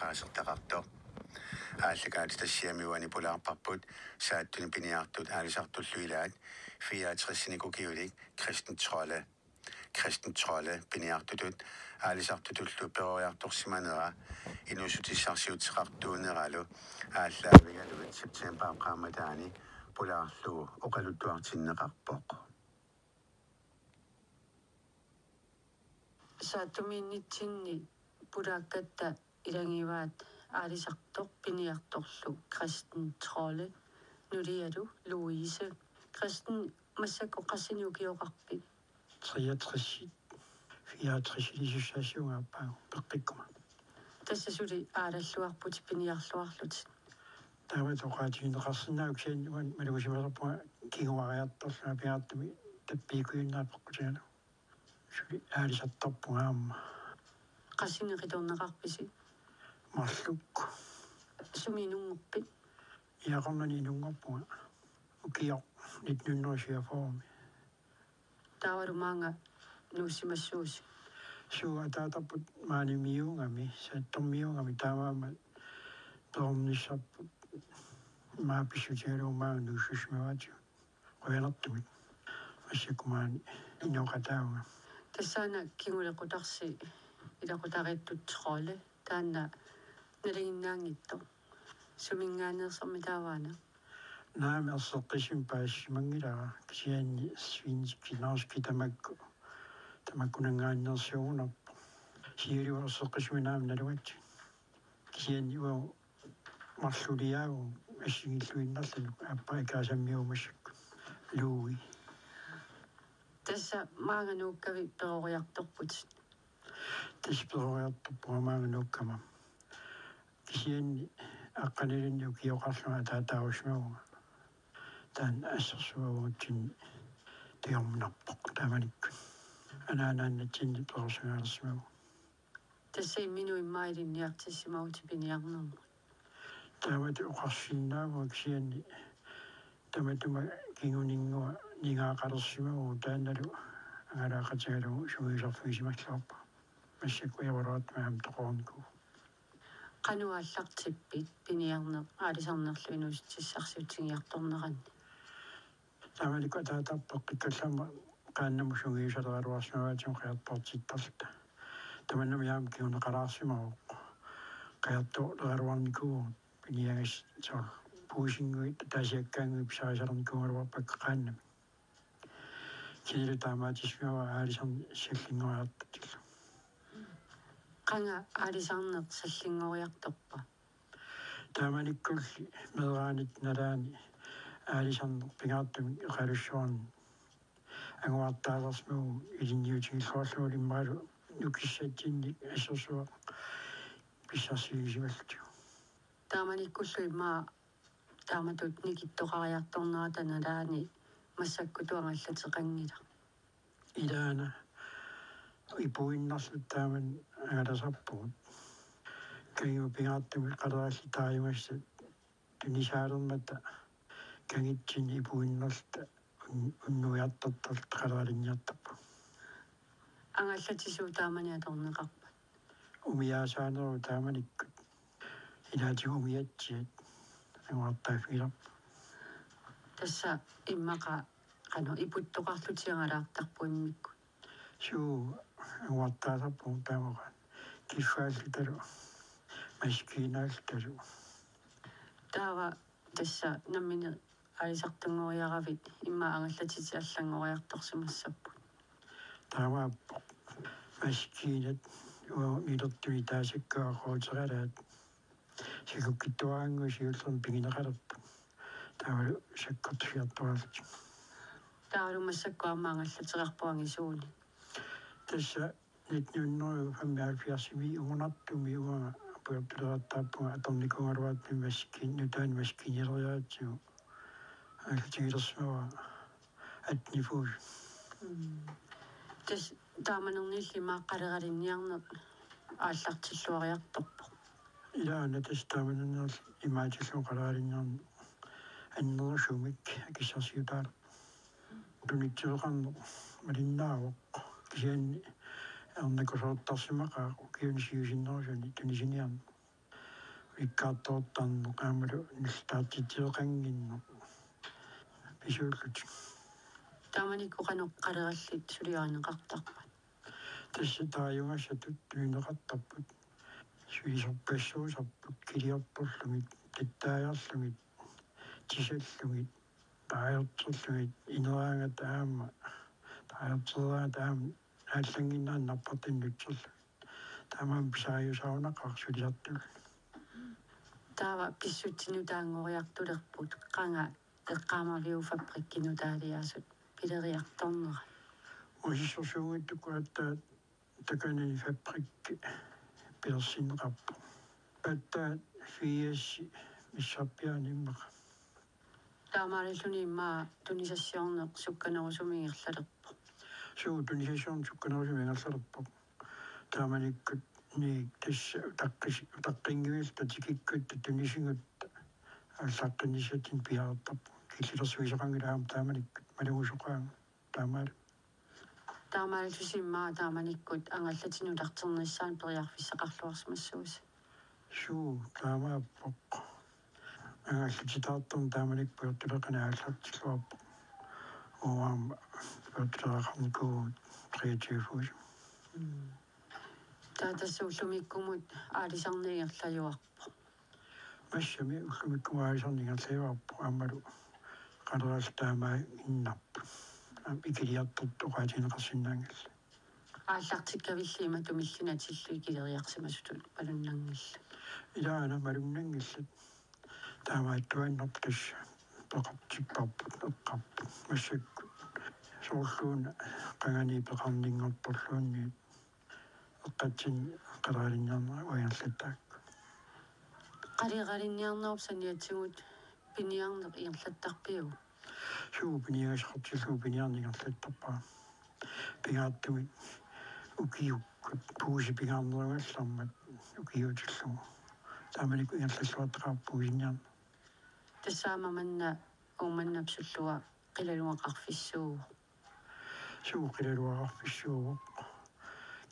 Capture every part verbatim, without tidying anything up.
aasertaqartoq. Aallakaatitassiami uani pulaarparput Saattuni piniartut aalisartullu ilaat fireogtres-inik ukiulik Christen Trolle. Christen Trolle piniartutut aalisartutullu peroriartorsimanera inuussutissarsiuteqartuuneralu aallaavigalugit septembarip qaammataani pulaarlugu oqaluttuartinneqarpoq. Saattumiinnitsinni pulaakkatta ilagivaat aalisartoq piniartorlu Christen Trolle nulialu Louise. Christen, massakkut qassinik ukioqarpit? Treogtres, fireogtres-ilisussaassuunga aappaagu peqqikkuma. Tassa suli aalalluarputit piniarluarlutit. Taava oqaatigineqarsinnaavoq kisianni uani malugusimasarpunga kinguariartorlunga pingaartumik tappiikujunnaaq peqqutigalugu. Suli aalisartarpunga aamma. Qassinik qitorneqarpisi? Marluk. Sumi inunngorpit? Iaqornani inunngorpunga. Ukioq nitten hundrede og syvogfyrre-mi. Taavalu maanga nuussimassuusi? Suu, ataatarput maanimiuugami, Saattormiuugami, taamaammat perornissarput. Maanga pissutigalugu maanga nuussussimavaatigut. Qujanartumik. Massakkut maani inooqataavunga. Tassaana kingulequtarsi ilaqutariittut Trolle, taanna nalinginnaanngitsoq. Suminngaanneersoq taavaana? Naamik, erseqqissumik paasisimanngilara, kisianni svenskit, norskit tamakku, tamakkunanngaanneersuugunarpoq. Siulivut erseqqissumik naamik nalugatsigu. Kisianni uagut marluliaavugut assigiilluinnarluni aappaa ikaasammiuumassakkut. Louis. Tassa maanga nuukkavit peroriartorputit? Tassa peroriartorpunga maanga nuukkama. Kisianni aqqanilinnik ukioqarlunga ataataarusimavunga. Taanna assersuerutsinni takornarpoq taamanikkut. Anaanaannatsinni perorsagaalersimavunga. Tassa imminut immaqa ilinniartissimavutit piniarnermut. Taamatut oqarsinnaavunga kisianni tamatuma kinguninngua ningaaqalersimavugut, taannalu angalaaqatigalugu sungiusarfigisimalluarpunga. Massakkut ajoraluartumik aamma toqornikuuvoq. Qanoq aallartippit piniarneq aalisarnerlu inuussutissarsiutigiartorneranni? Taamanikkut ataatarput peqqikkallarmat qaannamut sungiusaleraluarsimavaatigut qajartoortittarluta. Tamannami aamma kinguneqalaarsimavoq. Qajartoorleraluarnikuuvugut piniagassat, soorlu puisinnguit ataasiakkaannguit pisarisalernikuugaluarpakka qaannamik. Kisianni taamaattussimavoq aalisarneq sallinngoriartortillugu. Qanga aalisarneq sallinngoriartorpa? Taamanikkulli meeraanitta nalaani aalisarneq pingaartumik eqalussuarnik anguartaalersimavugut ilinniutigilluarlugu imaluunniit nukissatsinnik assersuaq pissarsiffigisimallutigu. Taamanikkullu immaqa taamatut nikittoqariartornerata nalaani massakkutut angallateqanngilaq. Ilaana ipuinnarluta taamani angalasarpugut. Kangimut pingaartumik qalerallit taajugassat tunisaalermata kangitsinni ipuinnarluta un-, unnuiartortarluta qaleralinniartarpugut. Angallatisigut taamani atorneqarpat? Umiaasaanerugut taamanikkut. Ilaatigut umiatsiat anguartaaffigilerput. Tassa immaqa qanoq iputtoqarlutit angalaartarput immikkut? Suu, anguartaasarpugut taamaqaat. Kiffaallutalu, maskiinaallutalu. Taava tassa nammineq aalisartunngoriaravit immaqa angallatit allanngoriartorsimassapput. Taamaappoq. Maskiinat uagut nilertuni taasakkaa qooteralaat. Sakukkittuaraannguit siullermik pigineqalerput. Taavalu sakkortusiartuaarlutik. Taavalu massakkut aamma angallateqarpoq angisuunik. Tassa nitten hundrede og femoghalvfjerds-imi ungunartumi uanga pujortuleertarpunga atornikuugaluartumik maskiin-, nutaanik maskiinileriaratsigu. Angallatigilersimavara atten fod. Mm. Tassa taamanerniilli immaqa qaleralinniarneq aallartilluariartorpoq. Ilaana tassa taamanerniilli imaatillugu qaleralinniarneq annerusumik akissarsiutaalerpoq. Tunitsiveqarneq malinnaavoq, kisianni ernakusoortarsimaqaaq ukiuni siusinnerusuni tunisiniarneq. Ikkaartoortarneq aammalu nillertitsisaqannginneq pisuullutik. Taamanikkut qanoq qalerallit suliarineqartarpat? Tassa taajugassatut tunineqartarput. Sulisorpassuusarput kiliortorlugit, tattaajarlugit, tisallugit, taajorterlugit, ineraangata aamma, taajorteeraangata aamma, aallannginnaanni nappartinnut nutserlugit. Taamaammat pisariusaarunaqaaq sulisartullu. Taava pissutsinut taanngoriartulerput qanga eqqaamaviup fabrikkip nutaaliaasut pileriartornerat? Uasissorsuunngitsukkut aatsaat takanani fabrikki pilersinneqarpoq. Aatsaat fiasi missarpiaani immaqa. Taamaalilluni immaqa tunisassiorneq sukkanerusumik ingerlalerpoq? Suu, tunisassiorneq sukkanerusumik ingerlalerpoq. Taamanikkut ni tassa utaqqis-, utaqqinngivillugit tikikkukkit tunisigut aallaqqinnissatsinnut piareertarput. Killilersuisoqanngilaq aamma taamanikkut malugisoqaanga taamaalu. Taamaalillusi immaqa taamanikkut angallatit nutarternissaannut periarfissaqarluarsimassagussi? Suu, taamaappoq. Angallatitaartorneq taamanikkut pujortuleqaneq aallartilluarpoq. Uanga aamma pujortuleqarnikuuvugut treogtyve-uusut. Taava tassa ullumikkumut aalisarneq ingerlajuarpoq? Massami ullumikkumut aalisarneq ingerlajuarpoq aammalu qalerallit taamaaginnarput. Aamma ikiliartortut oqaatigineqarsinnaanngillat. Aallartikkavilli imatut millinatillugit ikileriarsimasutut malunnanngillat? Ilaana malunnanngillat. Taamaattuinnarpoq tassa peqartipparput eqqarput. Massakkut soorluuna qanganiit peqarninngortorluunniit eqqatsinni qaleralinniarnerat uanga ingerlattaakku. Qaleralinniarnerup saniatigut piniarneq ingerlattarpiuk? Suu, piniagassaqartillugu piniarneq ingerlattarpara. Pingaartumik ukiukkut puisit pingaarnerugallarmat ukiuutillugu. Taamanikkut ingerlalluartaqaaq puisinniarneq. Tassa aamma manna Uummannap sullua qilalugaqarfissuuvoq? Suu, qilalugaqarfissuuvoq.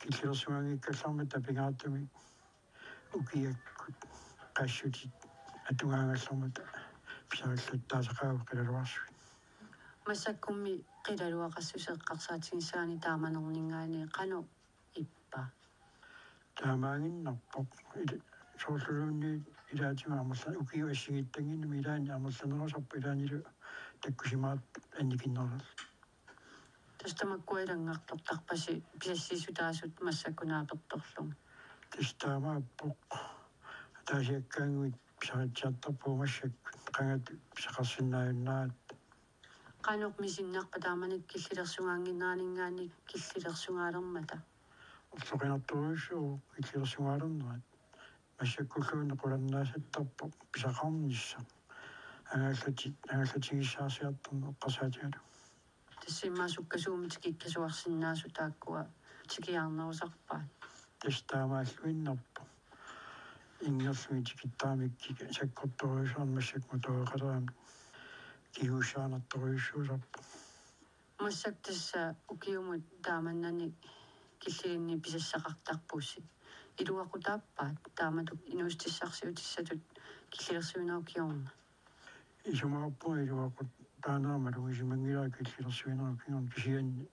Killilersugaanngikkallarmata pingaartumik ukiakkut qassutit atugaagallarmata pisarillattaasaqaavut qilalugarsuit. Massakkummi qilalugaqassuseq eqqarsaatigissagaanni taamanerninngaanniit qanoq ippa? Taamaaginnarpoq. Ila-, soorluluunniit ilaatigut amerla-, ukiut assigiittannginnami ilaanni amerlanerusarput ilaannilu takkusimaartut annikinnerullutik. Tassa tamakkua ilanngartortarpasi pisassiissutaasut massakkut naapertorlugit? Tassa taamaappoq. Ataasiakkaannguit pisaritsiartarpagut massakkut qangatut pisaqarsinnaajunnaaratta. Qanoq misinnarpa taamanikkut killilersugaannginneraninngaanniit killilersugaalermata? Orloqinartorujussuuvoq killilersugaalernerat. Massakkulluunniit qularnaasattarpoq pisaqarnissaq. Angaallatit-, angaallatigissaarsiartarneq eqqarsaatigalugu. Tassa immaqa sukkasuumik tikikkasuarsinnaasut taakkua tikiaarnerusarpaat? Tassa taamaalluinnarpoq. Inngerlugit tikittaammik sakkortoorujussuarnik massakkut motoreqaleramik kigussaanertorujussuusarpoq. Massakkut tassa ukiumut taamannani killilinnik pisassaqartarpusi. Iluaqutaappat taamatut inuussutissarsiutissatut killilersuinerup kingorna? Isumaqarpunga iluaqutaanerama malugisimanngilanga killilersuinerup kingorna, kisianni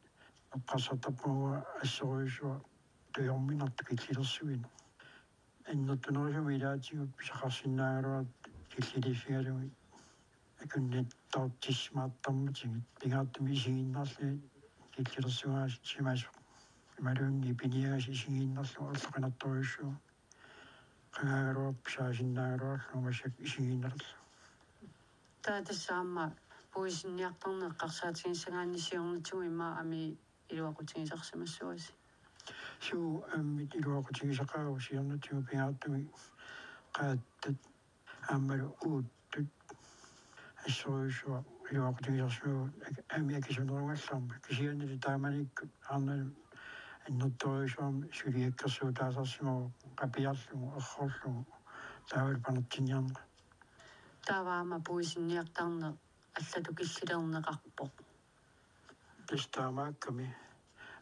eqqarsartarpunga uanga assorujussuaq tujorminartoq killilersuineq. Annertunerusumik ilaatigut pisaqarsinnaagaluartut killiliiffigalugit akunnittoortissimaartarmatigit, pingaartumik isigiinnarlugit killilersugaasimasoq. Imaluunniit piniagassaq isigiinnarlugu orloqinartorujussuuvoq. Qangaagaluarpoq pisaasinnaagaluarlugu massakkut isigiinnarlugu. Taava tassa aamma puisinniartarneq eqqarsaatigissagaanni siornatigut immaqa amii iluaqutigisarsimassavasi? Suu, ammit iluaqutigisaqaavara siornatigut, pingaartumik qaattat aammalu uuttut. Assorujussuaq iluaqutigisarsimavugut ak-, amii akisunerugallarmat, kisiannili taamanikkut arnanut annertoorujussuarmik suliakkersuutaasarsimavoq qapiarlugu, errorlugu, taavalu panertinniarneq. Taava aamma puisinniartarneq allatut killilerneqarpoq? Tassa taamaakkami,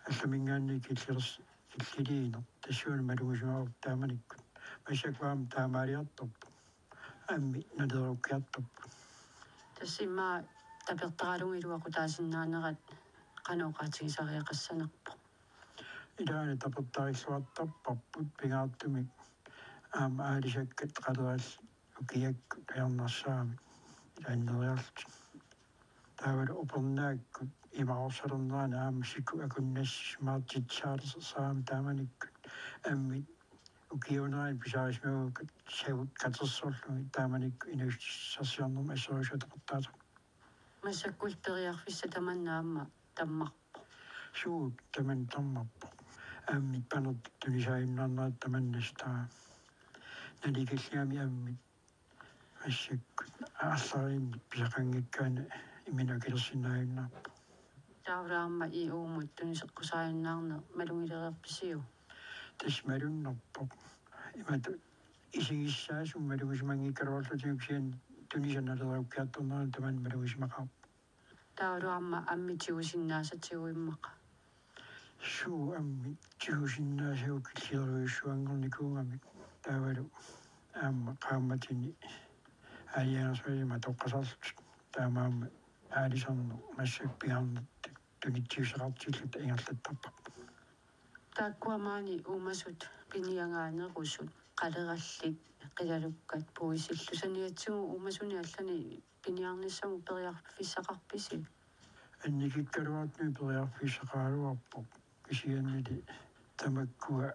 allaminngaanniit killilers-, killiliineq tassuuna malugisimavoq taamanikkut. Massakkut aamma taamaaliartorpoq. Ammit nalilerukkiartorput. Tassa immaqa tapertaralugit iluaqutaasinnaanerat qanoq oqaatigisariaqassanarpoq. Ilaanni tapertarilluartarparput pingaartumik aamma aalisakkat qalerallit ukiakkut ajornarsaramik ilaanneeriarlutik. Taavalu upernaakkut imaarsalernerani aamma siku akunnassimaatsitsisaalersaramik taamanikkut ammit ukiuunerani pisarisimagukku savut katersorlugit taamanikkut inuussutissarsiornermut assersuutigineqartarpoq. Massakkullu periarfissaq tamanna aamma tammarpoq. Suu, tamanna tammarpoq. Ammit panertut tunisaajunnaarnerat tamannastaa. Nalikillugami ammit massakkut aarlerinnik pisaqanngikkaanni imminut akilersinnaajunnaarpoq. Taavalu aamma E U-mut tuniseqqusaajunnaarneq malugilereerpisiuk? Tassa malunnarpoq. Imatut isigissaasumik malugisimanngikkaluarlutigu kisianni tunisaq nalilerukkiartornerani tamanna malugisimaqaarpoq. Taavalu aamma ammit tigusinnaasatigut immaqa. Suu, ammit tigusinnaasagut killilerujussuanngornikuugamik. Taavalu aamma qaammatini aalajangersimasumik atoqqasarlutik. Taamaammat aalisarneq massakkut pingaarnertik tunitsiussaqartilluta ingerlattarparput. Taakkua maani uumasut piniagaanerusut, qalerallit, qilalukkat, puisillu, saniatigut uumasunik allanik piniarnissamut periarfissaqarpisi? Annikikkaluartumik periarfissaqaraluarpoq, kisiannili tamakkua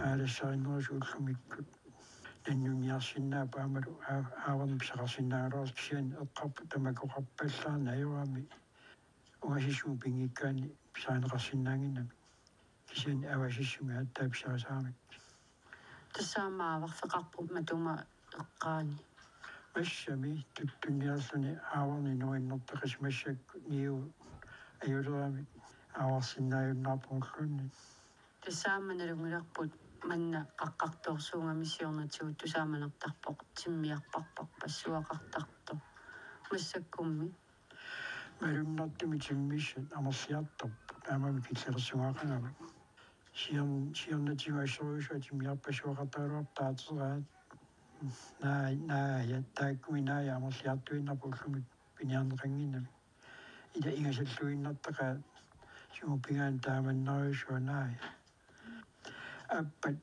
aalassarinerusut ullumikkut nannunniarsinnaapput aammalu aa-, aavarneq pisaqarsinnaagaluarlutik, kisianni eqqarput tamakku oqarpallaarneq ajorami ungasissumut pinngikkaanni pisarineqarsinnaannginnami. Kisianni avasissumik aatsaat pisarisaramikkit. Tassa aamma aavarfeqarpoq matuma eqqaani. Massami tuttunniarluni aavarneq nuannertaqisimassakkut niu ajuleramik aavarsinnaajunnaarpoq ullunni. Tassa aamma nalunngilarput manna qaqqartoorsuugami siornatigut tusaamanertarpoq timmiarparparpassuaqartartoq. Massakkummi malunnartumik timmissat amerliartorput, taamaammat killilersugaaqigami. Siorn-, siornatigut assorujussuaq timmiarpassuaqartaraluarpoq taateraat. Naa-, naaja, taakkumi naaja amerliartuinnarput ullumi piniarneqannginnami. Ila ingasalluinnartaqaat, sumut pigaanni taamannarujussuaq naaja. Appat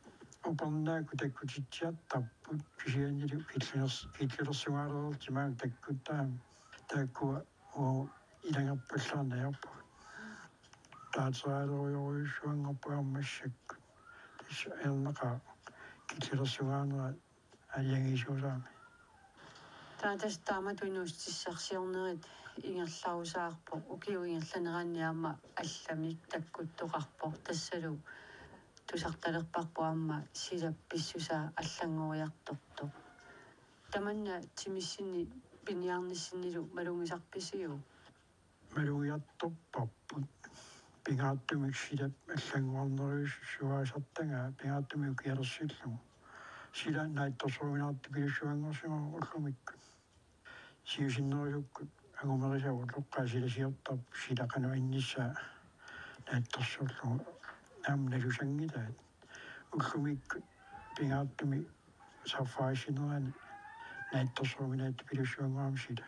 upernaakkut takkutitsiartarput, kisiannili killilers-, killilersugaalereerlutik maani takkuttaramik. Taakkua uagut ilagerpallaarneq ajorpagut. Taateraalerujoorujussuanngorput aamma massakkut. Tassa ajornaqaaq killilersugaanera aalajangiisuusarami. Taava tassa taamatut inuussutissarsiornerit ingerlarusaarpoq, ukiup ingerlanerani aamma allamik takkuttoqarpoq, tassalu tusartalerparput aamma silap pissusaa allanngoriartortoq. Tamanna timissinni piniarnissinnilu malugisarpisiuk? Malugiartorparput. Pingaartumik silap allanngornerujussuaasartagaa pingaartumik ukialersillugu. Sila naatsorsuuminaartupilussuanngorsimavoq ullumikkut. Siusinnerusukkut angumerisavut utoqqaat silasiortarput, sila qanoq innissaa naatsorsuullugu aamma nalusanngilaat. Ullumikkut pingaartumik sarfarissinerani naatsorsuuminaattupilussuanngorami sila.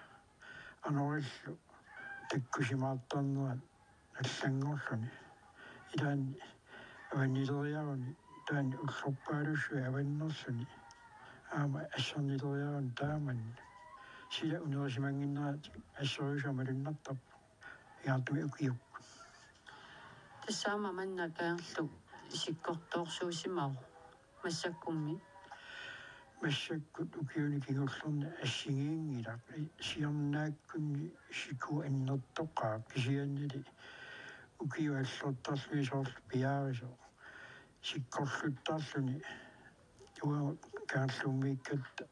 Anorillu takkusimaartarnerat allanngorluni. Ilaanni avannileriaruni, taanna ullorpaalussuit avannerluni. Aamma assarnileriaruni taamanna. Sila unerisimannginnera assorujussuaq malunnartarpoq. Pingaartumik ukiukkut. Tassa aamma manna kangerluk sikkortoorsuusimavoq. Massakkummi? Massakkut ukiuni kingullerni assigiinngilaq. Siornaakkunni sikut annertoqaaq, kisiannili ukiut allortarluni soorlu piaarisoq sikkorluttarluni uagut kangerluummiikkatta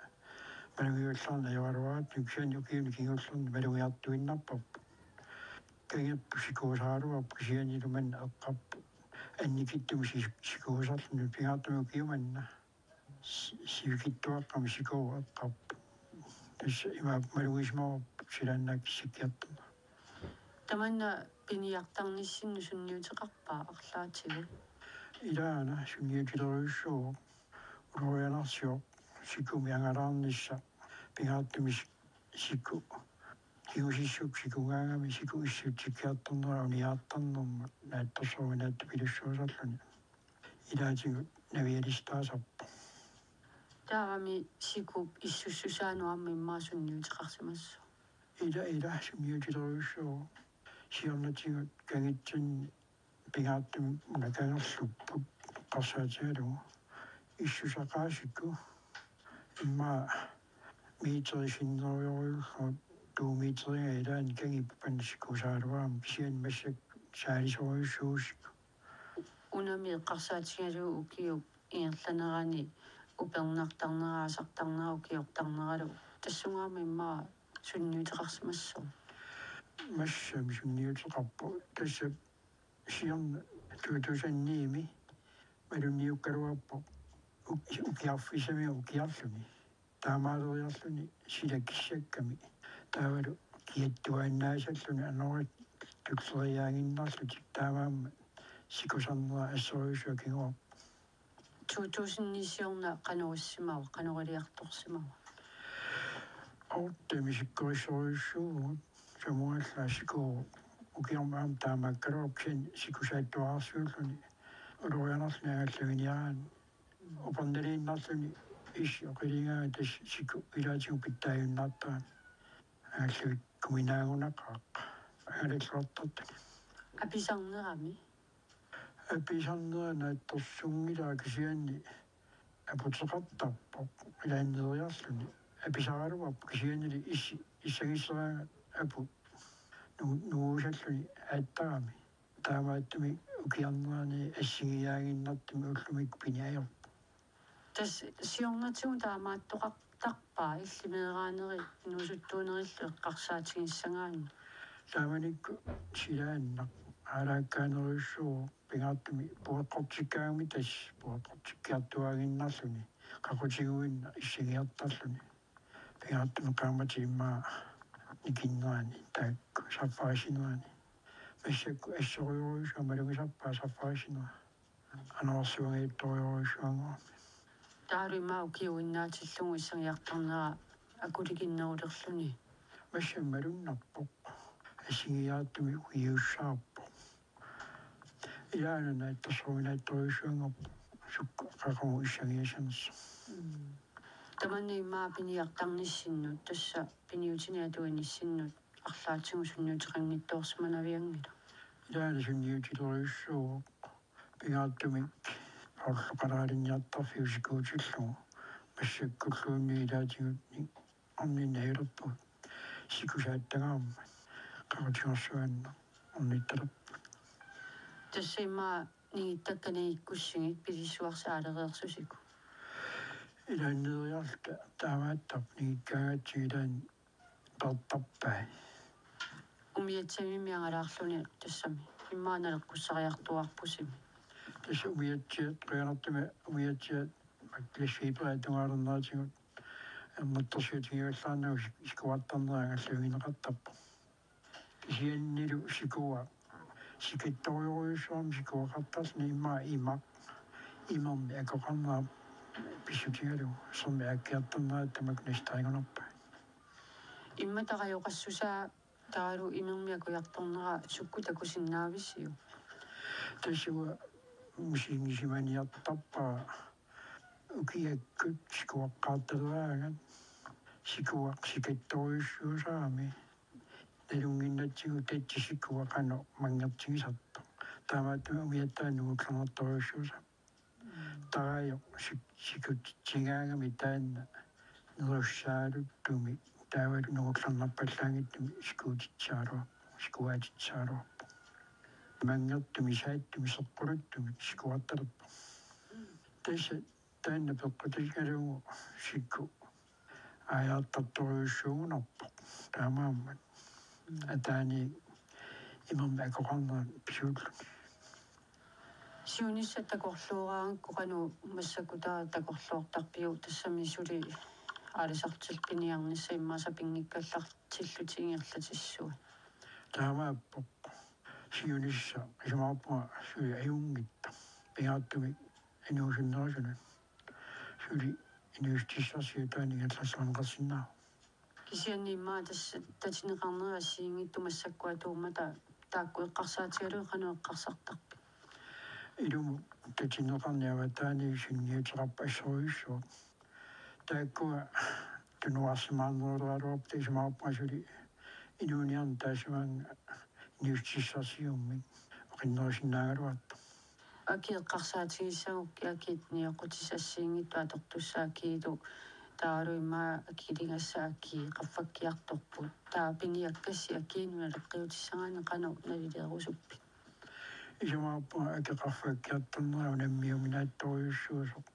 malugivallaarneq ajoraluaratta, kisianni ukiuni kingullerni malugiartuinnarparput. Kangerput sikuusaraluarpoq, kisiannilu manna eqqarpoq annikitsumik si-, sikuusarluni, pingaartumik ukiumanna si-, sivikitsuaqqamik sikooq eqqarpoq. Tassa imaappoq malugisimavarput silaannaap kissakkiartornera. Tamanna piniartarnissinnut sunniuteqarpa arlaatigut? Ilaana sunniutilerujussuuvoq. Ulorianarsioq sikumi angalaarnissaq pingaartumik siku. Kingusissut sikugaangami siku issutsikkiartornera uniartarnermut naatsorsuuminaatsupilussuusarluni. Ilaatigut navialistaasaarpoq. Taavami sikup issussusaanut aamma immaqa sunniuteqarsimassaaq. Ila, ila sunniutilerujussuuvoq. Siornatigut kangitsinni pingaartumik una kangerlupput eqqarsaatigalugu. Issusaqaaq siku. Immaqa meterit sinnerujorujussuullugit to meteriga ilaanni kangippat panna sikusaaluarami kisianni massakkut saalisorujussuuvoq siku. Unami eqqarsaatigalugu ukiup ingerlanerani upernartarnera, asartarnera, ukiortarneralu. Tassunga aamma immaqa sunniuteqarsimassaaq. Massami sunniuteqarpoq. Tassa siorna to tusind ni-mi malunniukkaluarpoq uk-, ukiarfissami ukiarluni. Taamaaleriarluni sila kissakkami. Taavalu kiattuaannaasalluni anorit tulleriiaaginnarlutik taamaammat sikusarnera assorujussuaq kinguarpoq. To tusind ni siorna qanoq issimava, qanoq iliartorsimava? Ottemi sikkorissorujussuuvugut, samuallaa siku ukiormi aamma taamaakkaluarpoq kisianni sikusaattuararsuulluni ulorianarluni angallaginiaraanni. Upernaliinnarluni issi oqiliigaanga tassa siku ilaatigut pitsaajunnaartarami. Angallavik kuminaagunaqaaq angalalluartartuni. Apisarnerami? Apisarnera naatsorsunngilara kisianni aputeqartarpoq ilaanneeriarluni. Apisaraluarpoq kisiannili issi issagisseraangat aput nu-, nuusalluni aattarami. Taamaattumik ukiarnerani assigiiaaginnartumik ullumikkut piniarpoq. Tassa siornatigut taamaattoqartarpa illit meeraaneri inuusuttuunerillu eqqarsaatigissagaanni? Taamanikkut silaannaq aalaakkaanerujussuuvoq pingaartumik pueqqortikkaangami tassa pueqqortikkiartuaaginnarluni qaqutiguinnaq issagiartarluni. Pingaartumik qaammatit immaqa nikinnerani taakku saffarissinerani. Massakkut assorujorujussuaq malugisarpaat saffarissinera. Anorersuanngitsorujussuanngorami. Taavalu immaqa ukiuinnaatillugu issagiartarnera akulikinnerulerluni. Massami malunnarpoq. Assigiiaartumik ukiussaarpoq. Ilaana naatsorsuuminaatsorujussuanngorpoq sukkut qaqugumut issagiassanersoq. Mm. Tamanna immaqa piniartarnissinnut, tassa piniutinik atuinissinnut arlaatigut sunniuteqanngitsoorsimanavianngilaq. Ilaana sunniutilerujussuuvoq. Pingaartumik orloqalaalinniartarfiup sikuutillugu massakkulluunniit ilaatigut orninneq ajulerpugut. Sikusaattagaarmat qaqutigoorsuaannaq ornittalerpugut. Tassa immaqa ningittakka ningikkussigit pilissuarsi aalareersusiku. Ilaanneeriarluta taamaattarpoq ningikkaangatsigit ilaanni peertarpai. Umiatsiamimmi angalaarluni tassami. Immaqa naleqqussariartuaarpusimi. Tassa umiatsiat, qianartumi umiatsiat maklasviiperit atugaalerneratigut. Ernertorsiutigivallaarnagu sik-, sikuartarnera angallavigineqartarpoq. Kisiannili sikuaq sikattorujussuarmik sikuaqartarluni immaqa imaq. Imermik akoqarnera pissutigalugu. Sermik aakkiartarnera tamakku nasitarigunarpai. Immaqa tarajoqassusaa taavalu imermik akujartornera sukkut takusinnaavisiuk? Tassa uanga misigisimaniartarpara ukiakkut sikuaqqaartaleraangat sikuaq sikattorujussuusarami nalunnginnatsigu tatsi sikuaq qanoq manngertigisartoq. Taamaattumik umiatsiaq nungullernertorujussuusarami. Tarajoq sik-, sikutitsigaangami taanna nerussaaluttumik taavalu nungullernerpallaanngitsumik sikuutitsisaraluarpoq, sikuaatitsisaraluarpoq. Manngertumik saattumik seqquluttumik sikuartalerpoq. Tassa taanna peqqutigalugu siku aajartartorujussuugunarpoq taamaammat. Ataani imermik akoqarnera pisuulluni. Siunissaq takorlooraangakku qanoq massakkut taava takorloortarpiuk, tassami suli aalisartilluniarnissaq immaqa sapinngikkallaallutit ingerlatissuat? Taamaappoq. Siunissaq isumaqarpunga suli ajunngitsoq. Pingaartumik inuusunnerusunut. tuli inuussutissarsiutaa ingerlalluarneqarsinnaavoq. Kisianni immaqa tassa tatineqarneri assigiinngitsut massakkut atuummata taakku eqqarsaatigalugit qanoq eqqarsartarpit? Ilumut tatineqarneq avataani sunniuteqarpoq assorujussuaq. Taakkua tunuarsimaarneruleraluarput isumaqarpunga suli inuuniarneq taassumaannga inuussutissarsiummik oqinnerusinnaagaluartoq. Akii eqqarsaatigissagukkit akii nioqqutissat assigiinngitsut atortussat akiilu taavalu immaqa akiligassat akii qaffakkiartorput. Taava piniakkassi akii naleqqiutissagaanni qanoq nalileerusuppit? Isumaqarpunga aki qaffakkiartornera unammiuminaatsorujussuusoq.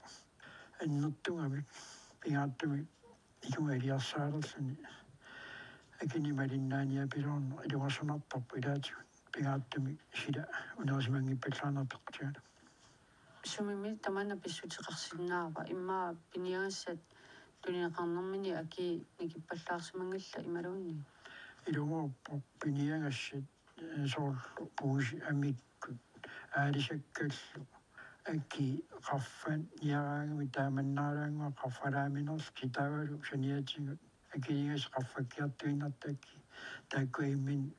Annertugamik pingaartumik ikunga iliarsaalerluni akinik malinnaaniapiloorneq ilungersunartarpoq ilaatigut pingaartumik sila unerisimanngippallaarneq peqqutigalugu. Sumimmi tamanna pissuteqarsinnaava immaqa piniagassat tunineqarnermini akii nikippallaarsimanngillat imaluunniit? Ilumoorpoq piniagassat soorlu puisi amikkut aalisakkallu akii qaffaniaraangamik taamannaraannguaq qaffalaaminerlutik taavalu saniatigut akiligassat qaffakkiartuinnartut akii taakkua imminnut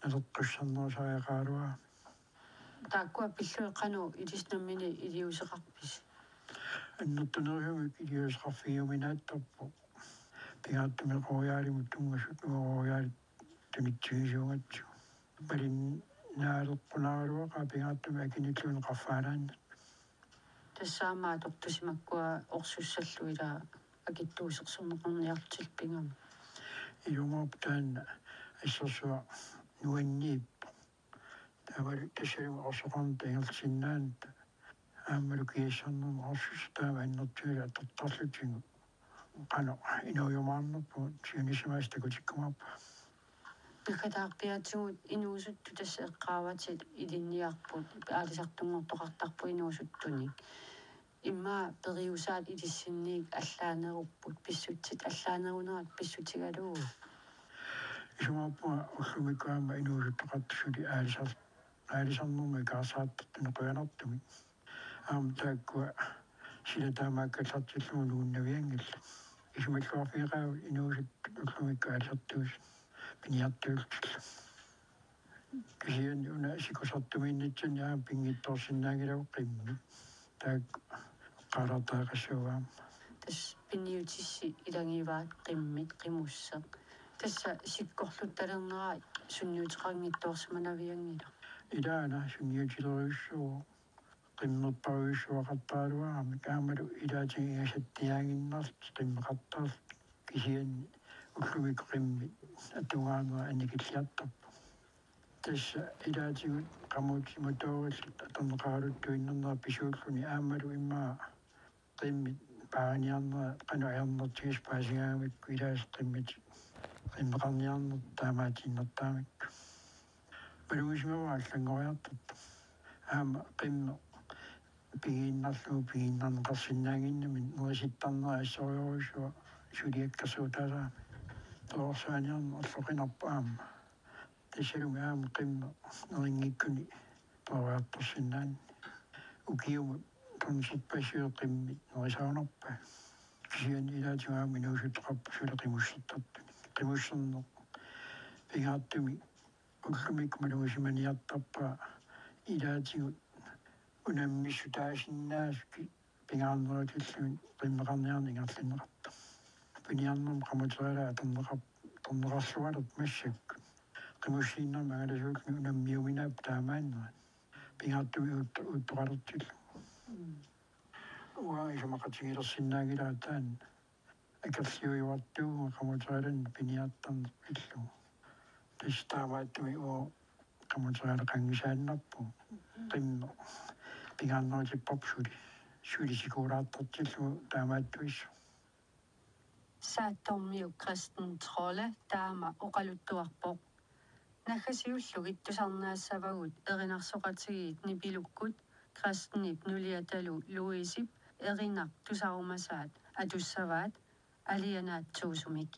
naleqqussarnerusariaqaraluaramik. Taakkua pillugit qanoq ilissi nammineq iliuuseqarpisi? Annertunerusumik iliuuseqarfigiuminaattarpoq. Pingaartumik Royalimut tunngasut uagut Royalit tunitsigisuugatsigu. Malinnaaleqqunaagaluaqaaq pingaartumik akinilluunniit qaffaalaannaq. Tassa aamma atortusi makkua orsussallu ilaa akitsuusersorneqarniarlutillu pigami. Ilumoorpoq taanna assersuaq nuanniippoq. Taavalu tassalu orsoqarneq ingerlasinnaanata aammalu kiassarnermut orsussat taama annertusilu atortarlutigu qanoq inuujumaarnerput siunissami takutikkumaarpunga. Naggataarpiaatigut inuusuttut tassa eqqaavatit ilinniarput aalisartunngortoqartarput inuusuttunik. Immaqa periusaat ilissinniit allaanerupput pissutsit allaanerunerat pissutigalugu. Isumaqarpunga ullumikkut aamma inuusuttoqartut suli aalisar-, aalisarnermut ikaarsaartartut qujanartumik. Aamma taakkua sila taamaakkallartillugu nuunnavianngillat. Isumalluarfigeqaagut inuusuttut ullumikkut aalisartuusut piniartuullutillu. Kisianni una sikusartumiinnitsinni aamma pinngitsoorsinnaanngilagut qimmit. Taakku eqqaalaartariaqassaagut aamma. Tassa piniutissi ilagivaat qimmit qimusseq. Tassa sikkorluttalernera sunniuteqanngitsoorsimanavianngilaq. Ilaana sunniutilerujussuuvoq. Qimmerparujussuaqartaraluaramik aammalu ilaatigut ingasattiaaginnarlutik qimmeqartarlutik kisianni ullumikkut qimmit atugaanera annikilliartarpoq. Tassa ilaatigut qamuutit motoorillit atorneqaraluttuinnarnera pisuulluni aammalu immaqa qimmit paariniarnera qanoq ajornartigisoq paasigaangamikku ilaasa qimmit qimmeqarniarneq taamaatiinnartaramikku. Malugisimavara allanngoriartortoq. Aamma qimmeq pigiinnarlugu pigiinnarneqarsinnaannginnami nerisittarnera assorujussuaq suliakkersuutaasarami. Perorsaaniarneq orloqinarpoq aamma. Tassalumi aamma qimmeq nerinngikkuni peroriartorsinnaanani. Ukiumut tonserpassuit qimmit nerisagunarpai. Kisianni ilaatigut aamma inuusuttoqarput suli qimussertartunik. Qimusserneq pingaartumik ullumikkut malugisimaniartarpara ilaatigut unammissutaasinnaasut pingaarnerutillugit qimmeqarniarneq ingerlanneqartoq. Piniarnermut qamuterialaat atorneqar-, atorneqarluarput massakkut. Qimussiinermi angalasuulluni unammiuminaappoq taamaannerat. Pingaartumik uut-, uuttoqalertillugu. Mm. Uanga isumaqatigilersinnaanngilara taanna. Akerliujuartuuvunga qamuterialannik piniartarneq pillugu. Tassa taamaattumik uagut qamuterialaqanngisaannarpugut. Qimmeq pingaarnerutipparput suli. Suli sikuulaartartillugu taamaattuissoq. Saattormiut Christian Trolle taama oqaluttuarpoq. Naggasiullugit tusarnaassavagut erinarsoqatigiit Nipilukkut Christianip nuliatalu Louisep erinaq tusarumasaat atussavaat alianaatsuusumik.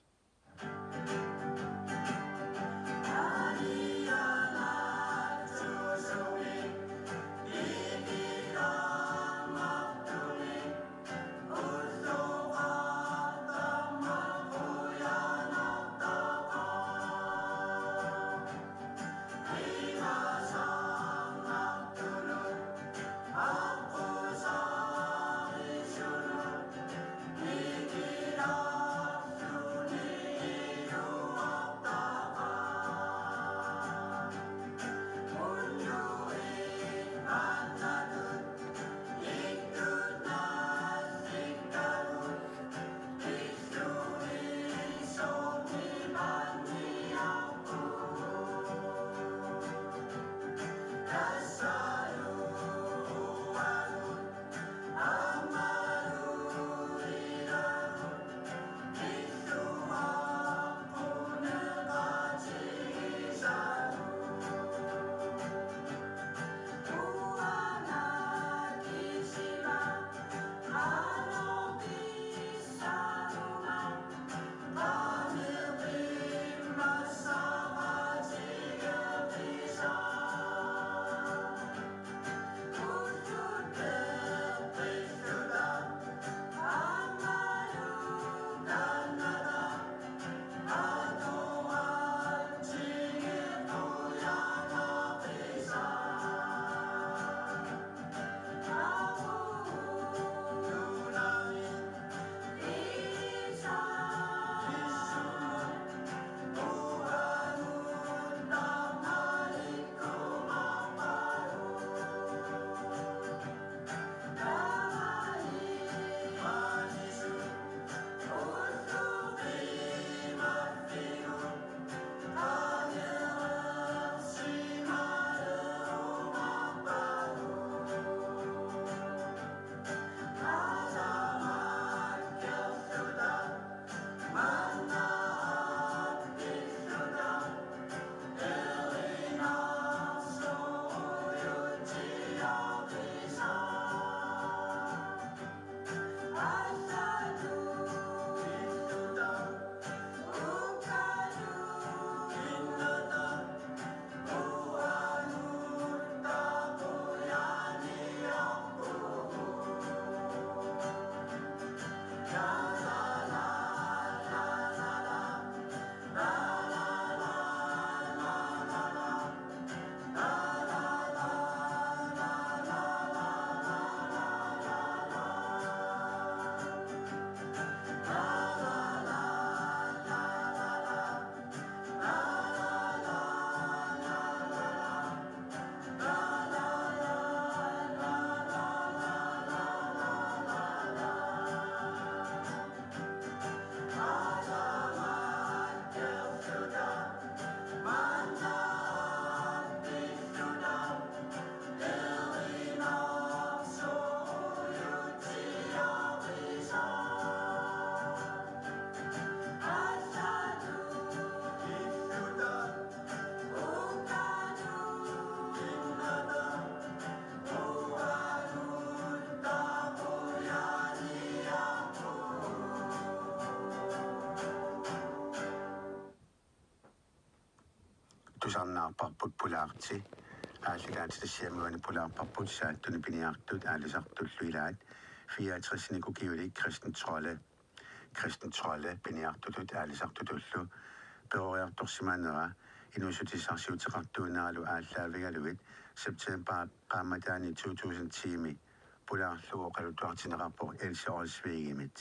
Tusarnaarparput Pulaarti. Aallakaatitassiami uani pulaarparput Saattuni piniartut aalisartullu ilaat fireogtres-inik ukiulik Christen Trolle. Christen Trolle piniartutut aalisartutullu peroriartorsimanera inuussutissarsiuteqartuuneralu aallaavigalugit september qaammataani to tusind ti-mi pulaarlugu oqaluttuartinneqarpoq Else Olsvigimit.